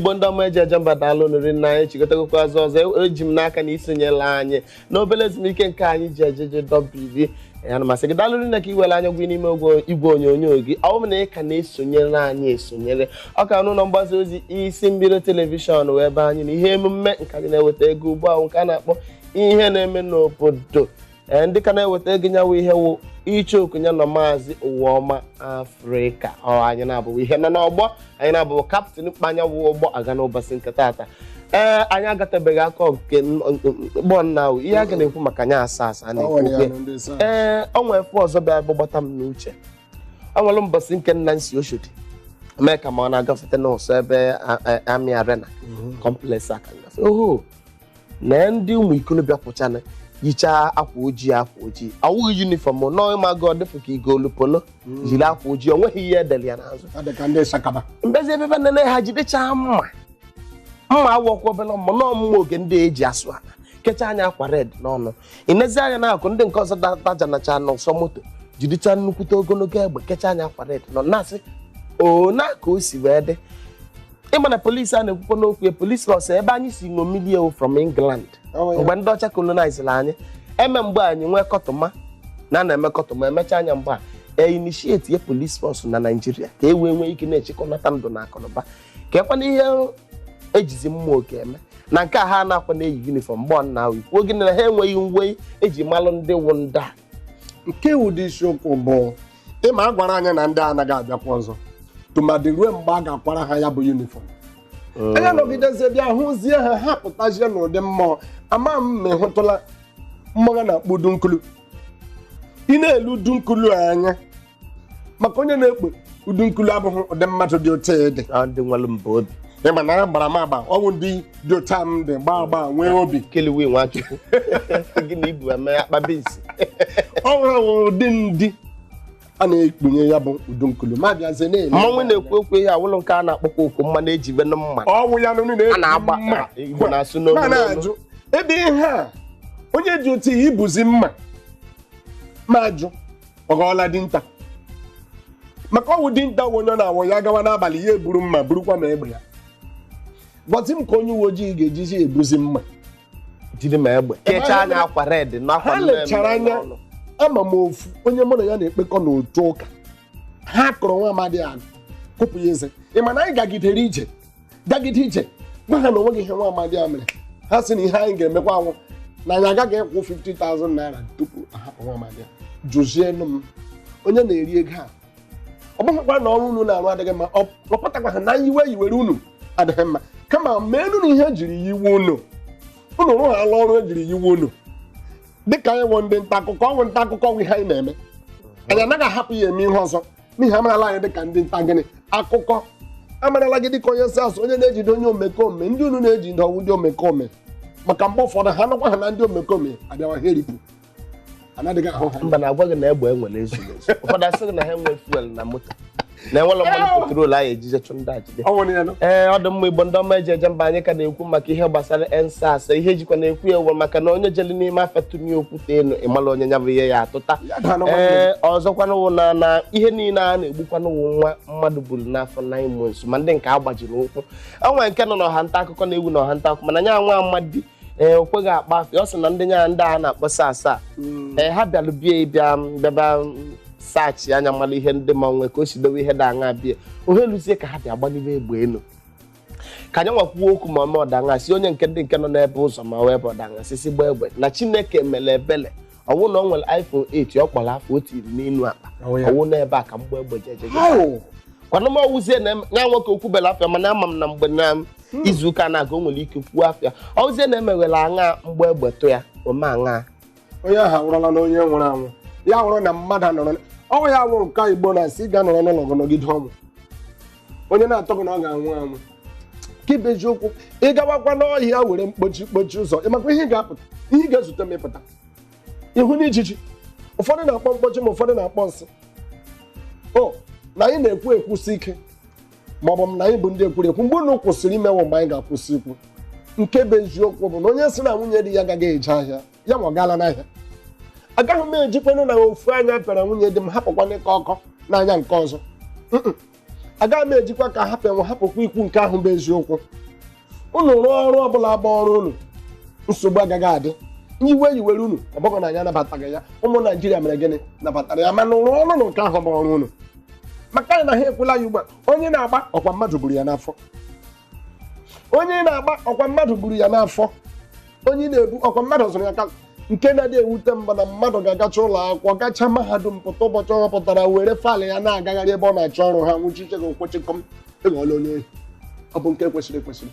Igbo ndị ọma eji eje mba, daalụ nụrụ nna anyị chịkọtagokwa azụ ọzọ. Eji m n'aka na isonyela anyị n'obere ezumike nke anyị ji ejeje dọbiri ya na masị gị. Daalụ nne ka iwere anya gị n'ime igwe onyonyo gị. Ọ bụrụ na ị ka na-esonyere anyị, esonyere ọ ka n'ụlọ mgbasa ozi Isi Mbido Television wee ebe anyị na ihe emume nke anyị na-eweta ego ugbu ahụ nke a na-akpọ Ihe Na-eme n'Obodo. Ee, ndị ka na-eweta ego nyawo ihe wụ ichoku ya nọ Maazị Ụwaọma Afrịka. Ọ anyị na-abụ ihe nọ n'ọgbọ, anyị na-abụ captain mkpanyawụ ụgbọ aga n'ụbọchị nke taata. Ee, anyị agatebeghị aka nke mkpọ nna ahụ ihe a ga na-ekwu maka anya asa asa a na-ekwu okwu. Ee, ọ nwee efu ọzọ bịa gbata m n'uche. Ọ nwere mbọsị nke nna nsi Oshodi mee ka ma ọ na-agafete n'ụsọ ebe Army Arena complex aka ngafe oho na ndị ụmụ ikolobịa kwụchana yichaa akwa ojii, akwa ojii awụghị uniform nọọ, ịmago dịfụ ka igolu polo jiri akwa ojii, o nweghị ihe edere ya n'azụ. Ọ dị ka ndị sakaba. Mbezi ebebe nene ha jidechaa mma mma awọkwa obere mma nọọ mma oge ndị eji asụ ala kechaa anya akwa red n'ọnụ inezi anya na-akụ. Ndị nke ọzọ dajanacha n'ụsọ moto jidechaa nnukwute ogologo egbe kechaa anya akwa red nọ na-asị o na ka o si wee dị. Ịma na polisi a na-ekwukwa n'okwu ya, police force ebe anyị si ṅomilie o from England mgbe ndị ọcha colonizere anyị eme mgbe anyị nwee kọtụma na na-eme kọtụma emechaa anya mgbe a e initiate ye police force na Naijiria ka e wee nwee ike na-echekọnata ndụ na akụnụba ka ekwana ihe ejizi mmụọ oke eme na nke a ha na-akwa na-eyi uniform mgbe ọ na ahụ ikwuo gịnị na ha enweghị uwe eji malụ ndị wụ ndị a. Nke ụdị isiokwu bụ ịma a gwara anyị na ndị anaghị abịakwa ọzọ, tụmadị ruo mgbe a ga-akwara ha ya bụ uniform. Anya nọgidezie bịa hụzie ha, ha pụtazie n'ụdị mmụọ. Ama m ma ị hụtụla mmụọ na-akpọ udunkulu. Ị na-elu udunkulu anya maka onye na-ekpe udunkulu abụghị ụdị mmadụ dị otu dị. Ọ ndị nwere mba obi. Ịma na a gbara m agba ọnwụ ndị dị otu a m dị gbaa agba nwee obi. Keliwe Nwachukwu gị na ibu eme akpa binsi. Ọnwụ ha nwere ụdị ndị a na-ekpunye ya bụ udunkulu ma bịazie na-ele. Mmanwụ na-ekwu okwu ihe awụlụ nke a na-akpọkwa okwu mmanụ ejibe na mma. Ọnwụ ya nụ na-eji a na-agba mma. Igbo na-asụ n'olu ma n'olu. Na-ajụ ebe ihe a onye ji otu ibuzi mma ma jụ ọ ghọọla dinta, maka ọwụ dinta wụ onye ọ na-awụ ya gawa n'abalị ya eburu mma burukwa ma egbe ya. Gwazi m ka onye uwe ojii ga-ejizi ebuzi mma jiri ma egbe kechaa anya akwa red na akwa Ha lechara anya. n'ọnụ. Ama m ofu onye mụ na ya na-ekpekọ n'otu ụka ha kụrụ nwa amadi a kụpụ ya eze. Ị ma na anyị gagidere ije gagide ije gwa ha na onweghị ihe nwa amadi a mere. Ha sị na ihe anyị ga-emekwa anwụ na anyị agaghị ịkwụ 50,000 naira tupu ahapụ nwa amadi a. Jụzienụ m onye na-eri ego a. Ọ bụghịkwa na ọrụ unu na-arụ adịghị mma, ọ pụtakwa ha na iwe yiwere unu adịghị mma, kama meenụ na ihe ejiri yiwe unu, unu rụghala ọrụ ejiri yiwe unu. Dịka anyị wụ ndị nta akụkọ, ọnwụ nta akụkọ wụ ihe anyị na-eme. Anyị anaghị ahapụ ya eme ihe ọzọ n'ihi amarala anyị dịka ndị nta gịnị akụkọ. Amarala gị dịka onye SARS, onye na-ejide onye omekome. Ndị unu na-ejide ọwụ ndị omekome, maka mgbe ụfọdụ ha nọkwa ha na ndị omekome abịawa ha eripụ anaghị ahụ ha. Mba, na-agwa gị na egbe enwere ezuru ezu. Ụfọdụ asị gị na ha enwe fuel na moto na enwere mmanụ petrol anyị ejije chụ ndị ajide. Ọ nwere ya nọ. Ee, ọ dị mma. Igbo ndị ọma eji eje mba, anyị ka na-ekwu maka ihe gbasara EndSARS. Ihe jikwa na-ekwu ewu maka na onye jeli n'ime afọ tụnye okwute elu, ịmala onye nya bụ ihe ya atụta. Ya daa na nwanne. Ee, ọzọkwanụ wụ na ihe niile a na-egbukwanụ wụ nwa mmadụ buru n'afọ 9 months, ma ndị nke a gbajiri ụkwụ. O nwere nke nọ n'ọha nta akụkọ na-ewu n'ọha nta akụkọ, mana nya nwa amadi ee o kweghị akpa afọ. Ọ sị na ndị nya ndị a na-akpọ SARS a, ee, ha bịalụ bie bịa bịaba saachị anya mara ihe ndị ma nwe ka o si dowe ihe dị aṅa bie ohe luzie ka ha bịa gbaliwe egbe elu ka anyị nwakwuo okwu ma ọma ọdaṅa si onye nke ndị nke nọ n'ebe ụzọ ma wee bụ ọdaṅa sisi gbaa egbe. Na Chineke mere ebele, ọwụ na ọ nwere iPhone 8 ọ kpọrọ afọ o tiri n'elu akpa. Ọwụ ya. Ọwụ n'ebe a ka mgba egbe jejeje. How? Kwanụ m ọwụzie na ya nwoke okwubela afịa, mana ama m na mgbe na izu ụka na-aga o nwere ike kwuo afịa ọwụzie na emeghela aṅa mgba egbe tụ ya ome aṅa. Onye ahụ awụrụla na onye nwụrụ anwụ ya nwụrụ na mmadụ anọrọ ọnwụ ya nwụrụ nke Igbo na-asị ga nọrọ n'ụlọ gị nọgide ọnwụ onye na-atọ gị na ọ ga-anwụ anwụ. Ka ibe eziokwu, ị gawakwa n'ọhịa were mkpochi mkpochi ụzọ, ị makwa ihe ị ga-apụta, ihe ị ga-ezute ma ịpụta ihu na ijiji. Ụfọdụ na-akpọ mkpochi ma ụfọdụ na-akpọ nsị o na anyị na-ekwu ekwusi ike ma ọ bụ na anyị bụ ndị ekwuru ekwu. Mgbe unu kwụsịrị imewe, mgbe anyị ga-akwụsị ikwu. Nke bụ eziokwu bụ na onye sị na nwunye di ya agaghị eje ahịa, ya ma ọ gaala n'ahịa. Agaghị m ejikwanụ na ofu anya pịara nwunye di m hapụkwana ịkọ ọkọ n'anya nke ọzọ. Mm-mm. Agaghị m ejikwa ka hapụ enwe hapụkwa ikwu nke ahụ bụ eziokwu. Unu rụọ ọrụ ọbụla gba ọrụ unu, nsogbu agaghị adị. Iwe yiwere unu, ọ bụghị na anyị anabataghị ya. Ụmụ Naijiria mere gịnị? Nabatara ya. Mana rụọ ọrụ na nke ahụ bụ ọrụ unu, maka na ha ekwula ya ugbu a. Onye na-agba ọkwa mmadụ gburu ya n'afọ, onye na-agba ọkwa mmadụ gburu ya n'afọ, onye na-ebu ọkwa mmadụ zụrụ ya ka. Nke na-adị ewute mba na mmadụ ga-agacha ụlọ akwụkwọ, gacha mahadum, pụta, ụbọchị ọ pụtara were faịlụ ya na-agagharị ebe ọ na-achọ ọrụ, ha nwụchiche gị, kwechịkọm, ịghọọla onye ohi. Ọ bụ nke kwesịrị ekwesịrị?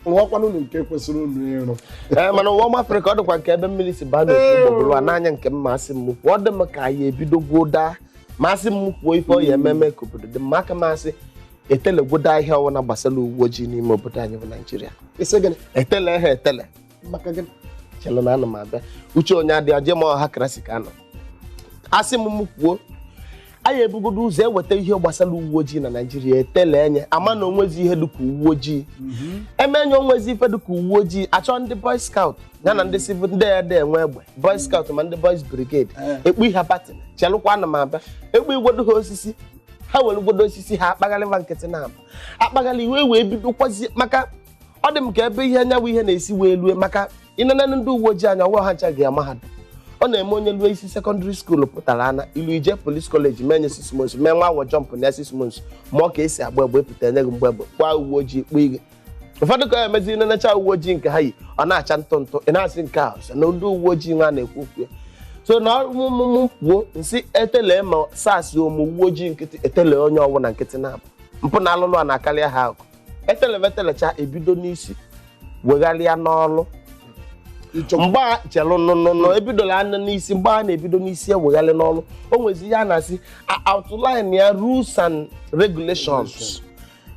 Rụọkwanụ unu nke kwesịrị unu ịrụ. Ee, mana ụwa ọma Afrịka, ọ dịkwa nke ebe mmiri si baa n'otu ụgbọgụrụ a n'anya nke m. Masị m kwuo, ọ dị m ka anyị ebido daa. Masị m kwuo, ife ọ ya ememe ka obodo dị mma aka, masị etelegwoda ihe ọwụna gbasara uwe ojii n'ime obodo anyị bụ Naijiria. Isi gịnị? Etele ha etele. Maka gịnị? Chelụ na ana m abịa. Uche onye adịghị aje ma ọha krasi ka anọ. Asị m m kwuo, anyị ebugodo ụzọ eweta ihe gbasara uwe ojii na Naijiria etele enye, ama na onwezi ihe dịka uwe ojii emenye, onwezi ife dịka uwe ojii. Achọ ndị boy scout ya na ndị civil, ndị ya dị enwe egbe boy scout ma ndị boys brigade, ekpu ihe batin. Chelụkwa, ana m abịa. Ekpu igwedo ha osisi, ha were gwodo osisi ha akpaghalịva nkịtị na aba akpaghalị iwe wee bido kwazie, maka ọ dị m ka ebe ihe anyanwụ ihe na-esi wee lue, maka ịnene ndị uwe ojii anya ọwa ha ncha ga mahadum. Ọ na-eme onye lue isi secondary school pụtara ana ilu ije police college mee nye 6 months, mee nwa awọ jump na 6 months, mụọ ka esi agba egbe, epụta enye gị mgbe egbe kwa uwe ojii kpụ gị. Ụfọdụ ka ya emezi, inenecha uwe ojii nke ha yi, ọ na-acha ntụ ntụ, ị na-asị nke a sọ na ndị uwe ojii nwa na-ekwu okwu ya. So na ọmụmụ kwuo nsị etele ma sas omu uwe ojii nkịtị, etele onye ọbụla nkịtị na-abụ mpụ na alụlụ a na-akarịa ha akụ. Etelebetelecha, ebido n'isi wegharịa n'ọlụ. Mgbe chelụ nụnụnụ ebidola anya n'isi, mgbe a na-ebido n'isi ewegharị n'ọlụ, o nwezi ihe a na-asị outline ya, rules and regulations.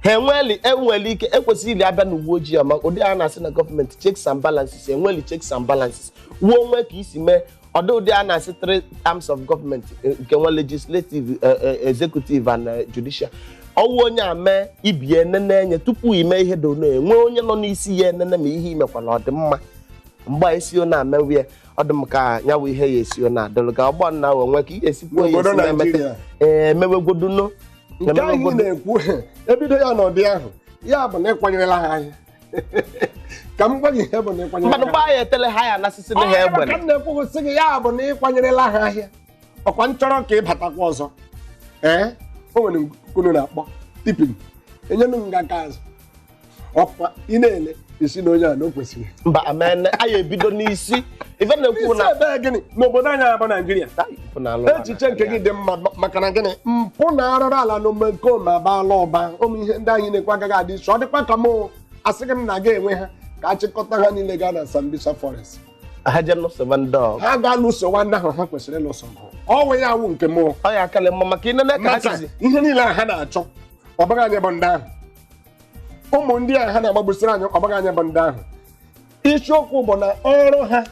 Ha enweli enwere ike ekwesịghị ili abịa n'uwe ojii ma ụdị a na-asị na gọọmenti checks and balances, enweli checks and balances wuo onwe ka isi mee ọdị ụdị a na-asị three arms of government, nke nwe legislative, executive and judicial. Ọwụ onye a mee ibie enene enye tupu ime ihe dono, enwe onye nọ n'isi ya enene ma ihe imekwala ọ dị mma. Mgbe esi na amewe ya, ọ dị m ka nyawu ihe ya esi na adịlụ ka ọgbọ nna onwe ka ihe esikwu ya N'obodo esi na-emete. Naijiria. Ee, emewegwoduno. Nke ahụ ị na-ekwu, ebido ya n'ụdị ahụ, ya bụ na ịkwanyerela ha ahịa. Ka m gwa gị ihe bụ na ịkwanyere mmadụ ha. gbaa ya etele ha ya anasịsị na ha Ọ egbe. ka m na-ekwu sị gị, ya bụ na ịkwanyerela ha ahịa. Ọkwa nchọrọ ka ị batakwa ọzọ. Ee, o nwere nkunu na-akpọ tipin enyenụ m aka azụ. Ọkwa ị na-ele isi na onye a na o kwesịrị Mba, amene anyị ebido n'isi ife na-ekwu isi na ebe gịnị n'obodo anyị abụ Naijiria. Mpụ na alụlụ a Echiche nke gị dị mma, maka na gịnị? Mpụ na arụrụ ala na omekome abaala ụba. Ụmụ ihe ndị anyị na-ekwe agaghị adị isi. Ọ dịkwa ka mụ asị gị m na aga enwe ha ka achịkọta ha niile gaa na Sambisa Forest. Ha je nụsịba ndị ọgụ. Ha ga-alụso nwanne ahụ ha kwesịrị ịlụso ọgụ. Ọnwụ ya awụ nke mụ. Ọ ya akala mma maka inene ka ha Maka sizi ihe niile a ha na-achọ, ọ bụghị anyị bụ ndị ahụ. Ụmụ ndị a ha na-agbagbusiri anyị, ọ bụghị anyị bụ ndị ahụ. Isiokwu bụ na ọrụ ha,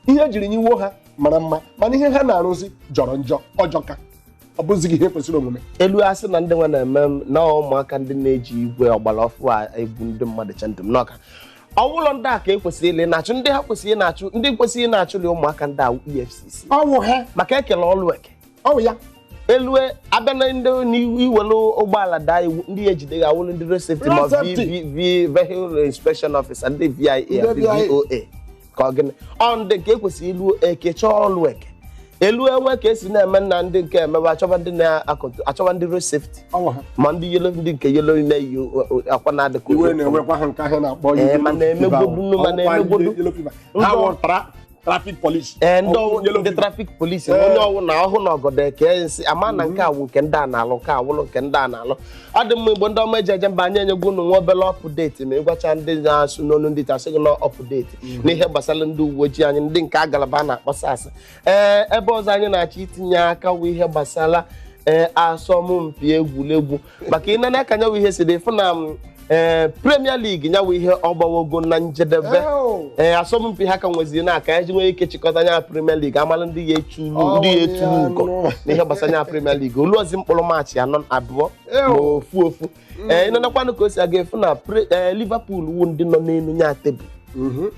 ihe ejiri nyiwo ha mara mma, mana ihe ha na-arụzi jọrọ njọ, ọjọka. Ọ bụzighị ihe kwesịrị omume. Elu asị na ndị nwe na-eme m na ụmụaka ndị na-eji igwe ọgbara ọfụ a egbu ndị mmadụ chendụm n'ọka ọwụlọ ndị a ka ekwesịrị ile na-achụ ndị ha kwesịrị na-achụ, ndị kwesịrị na-achụli ụmụaka ndị a EFCC. Ọwụ ha. Maka ekele ọlụ eke. Ọwụ ya. Elue abịa na ndị n'iwelu ụgbọala daa iwu, ndị ejide ga awụlụ ndị road safety ma Road safety. V vehicle inspection officer, ndị VIA, Ndị ndị VIA. VOA ka ọ gịnị ọ ndị nke ekwesịrị ilu eke chọọ ọlụ eke. Elu enwe ka esi na-eme na ndị nke emebe achọba ndị na-akọntrol, achọba ndị road safety Ọwụ ha. ma ndị yellow, ndị nke yellow na-eyi akwa na-adịka Iwe na-ewekwa ha nke ahụ na-akpọ Ee, mana emegbodu, mana emegbodu. Ha wụ traffic police. Ee, ndị Ọwụ ọwụ yellow ndị fever. traffic police, onye ọwụ na ọhụ na ọgọdọ eke nsị ama na nke awụ nke ndị a na-alụ, nke awụlụ nke ndị a na-alụ. Ọ dị mma. Igbo ndị ọma eji eje mba, anyị enyegwu unu nwa obere update ma ịgwacha ndị na-asụ n'onu ndị tasị gị na update n'ihe gbasara ndị uwe ojii anyị, ndị nke agalaba a na-akpọ SARS. Ee, ebe ọzọ anyị na-achọ itinye aka wụ ihe gbasara ee asọmpi egwuregwu, maka ịnene ka nyawu ihe si dị fụ na ee Premier League nyawu ihe ọgbawogo na njedebe. Eo. Ee, asọmpi ha ka nweziri na-aka iji nwee ike chịkọta nya Premier League, amala ndị ya echuru, ndị ya eturu ugo n'ihe gbasara nya Premier League. Oluozi mkpụrụ maachị anọ abụọ ma ofu ofu. Ee, ịnanakwanụ ka o si aga efu na Liverpool wu ndị nọ n'elu nya tebụl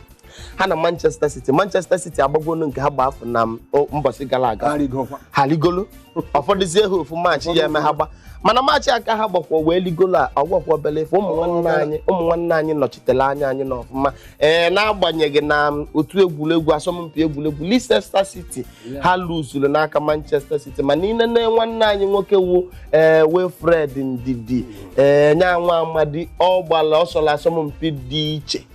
ha na Manchester City. Manchester City agbagonu nke ha gba afọ na mbọchị gara aga. Arịgokwa. Ha rigolo, ụfọdụzie ha ofu maachị ya eme ha gba. Mana match aka ha gbakwa wee ligolo a, ọgbakwa obele ife. Ụmụ nwanne anyị nọchitere anya anyị n'ọfụma. Ee, n'agbanyeghị na otu egwuregwu asọmpi egwuregwu Leicester City ha luzuru n'aka Manchester City, mana inene nwanne anyị nwoke wu ee Wilfred Ndidi, ee, nya nwa amadi, ọ gbara ọsọrọ asọmpi dị iche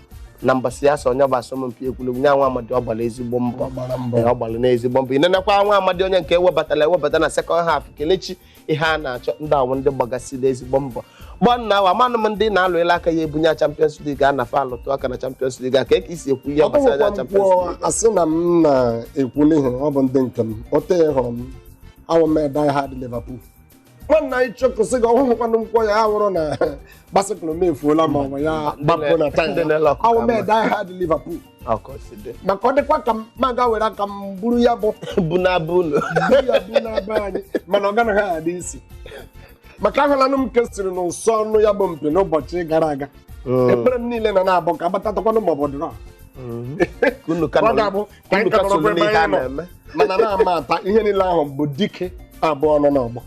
na mbọsị asọ onye bụ asọmpi egwuregwu. Nya nwa amadi, ọ gbara ezigbo mbọ. Ọ gbara mbọ. Ee, ọ gbara n'ezigbo mbọ. Inenekwa nwa amadi onye nke ewebatara ewebata na second half, Kelechi ihe a na-achọ ndị awụ ndị gbagasịrị ezigbo mbọ gbọ nna awa amanụ m ndị na-alụela aka ya ebunye Champions League a na-afa alụtụ aka na Champions League a ka esi ekwu ihe Ọ gbasara bụghịkwa Champions mkpụọ League. Asị na m na-ekwu n'ihi ọ bụ ndị nke m ote hụrụ m awụ m die hard Liverpool. Nwanna anyị chọkụsị gị ọhụhụkwanụ nkwọ ya awụrụ na basikụl m efuola ma ọ bụ ya gbapụ na Ndị taya. na-ele ọkụkọ Awụ m ama. die hard Liverpool. Ọ ka o si dị. Maka ọ dịkwa ka m ma ga were aka m buru ya bụ bụ na-abụ unu buru ya bụ na-aba anyị, mana ọ ganaghị adị isi maka ahụlanụ m kesịrị n'ụsọ ọnụ ya bụ mpi n'ụbọchị gara aga. Ekpere m niile na na-abụ ka agbatatụkwanụ maọbụ drọ unu ka ọ nọ ga-abụ ka anyị unu ka ka nọrọkwa soro ebe n'ihe a anyị nọ na-eme. Mana na-ama ata ihe niile ahụ bụ dike abụọ nọ n'ọgbọ.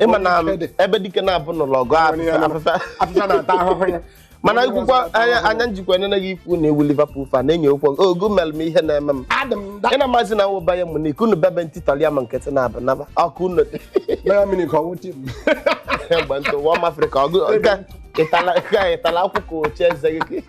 Ịma na Ọkwa ike dị. ebe dike na-abụ nụlọ ọgụ afịfịa afịfịa. Afịfịa na-ata ahụhụ ya. Mana ikwukwa anya anya njikwa enene gị ikwu na ewu Liverpool fa na-enye okwu ogu mere m ihe na-eme m. Adị m da. Ị na-amazi na nwụ Bayern Munich unu bebe ntịtọrọ ya ma nkịtị na-abụ naba ọkụ unu. Bayern Munich ọwụ tim. Gba ntụ wọm Afrịka ọgụ nke ịtala ịtala akwụkwọ oche eze gị.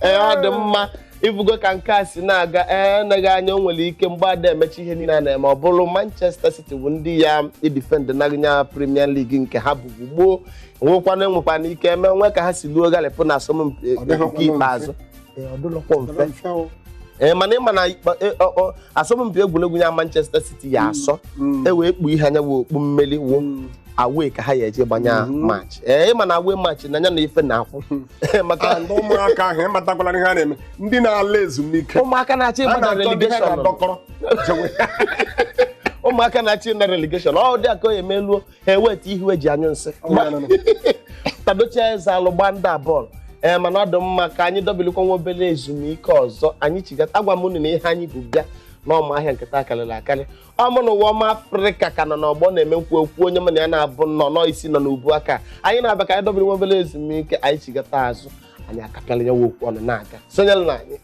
Ee, ọ dị mma ibugo ka nke a si na-aga. Ee, eneghị anya o nwere ike mgbe ada emechi ihe niile a na-eme, ọ bụrụ Manchester City bụ ndị ya idefend na Premier League nke ha bụbu gboo, nwekwana enwekwana ike eme nwe ka ha si luo galịpụ na asọmpi Ọ dịghịkwa nke ikpeazụ. Ee, ọ dịlọkwa mfe. Mfe o. Ee, mana ịma na asọmpi egwuregwu ya Manchester City ya asọ e wee kpuo ihe anya wee okpu mmeri wụ away ka ha ya eje gbanye match. Ee, ịma na away match na anya na ife na-akwụ maka Ah, ndị ụmụaka ahụ ịmatakwala ihe a na-eme, ndị na-ala ezumike. Ụmụaka na-achọ ha ịgba na na-achọ ndị ha relegation. ga-adọkọrọ jewe. Ụmụaka na-achọ ịna relegation, ọ dị aka onye meluo ha eweta ihu eji anyụ nsị tadochia eze alụ gba ndị a bọọlụ. Ee, mana ọ dị mma ka anyị dọbilikwa nwa obere ezumike ọzọ, anyị chigata agwa m unu na ihe anyị bụ bịa n'ọma ahịa nkịta karịrị akarị. Ọmụ na ụwa ọma Afrịka ka nọ n'ọgbọ na-eme nkwu okwu onye mụ na ya na-abụ nọ nọ isi nọ n'ubu aka anyị na-abịa ka anyị dọbiri nwa obere ezumike, anyị chigata azụ, anyị akapịala ya okwu ọnụ na-aga sonyere na anyị.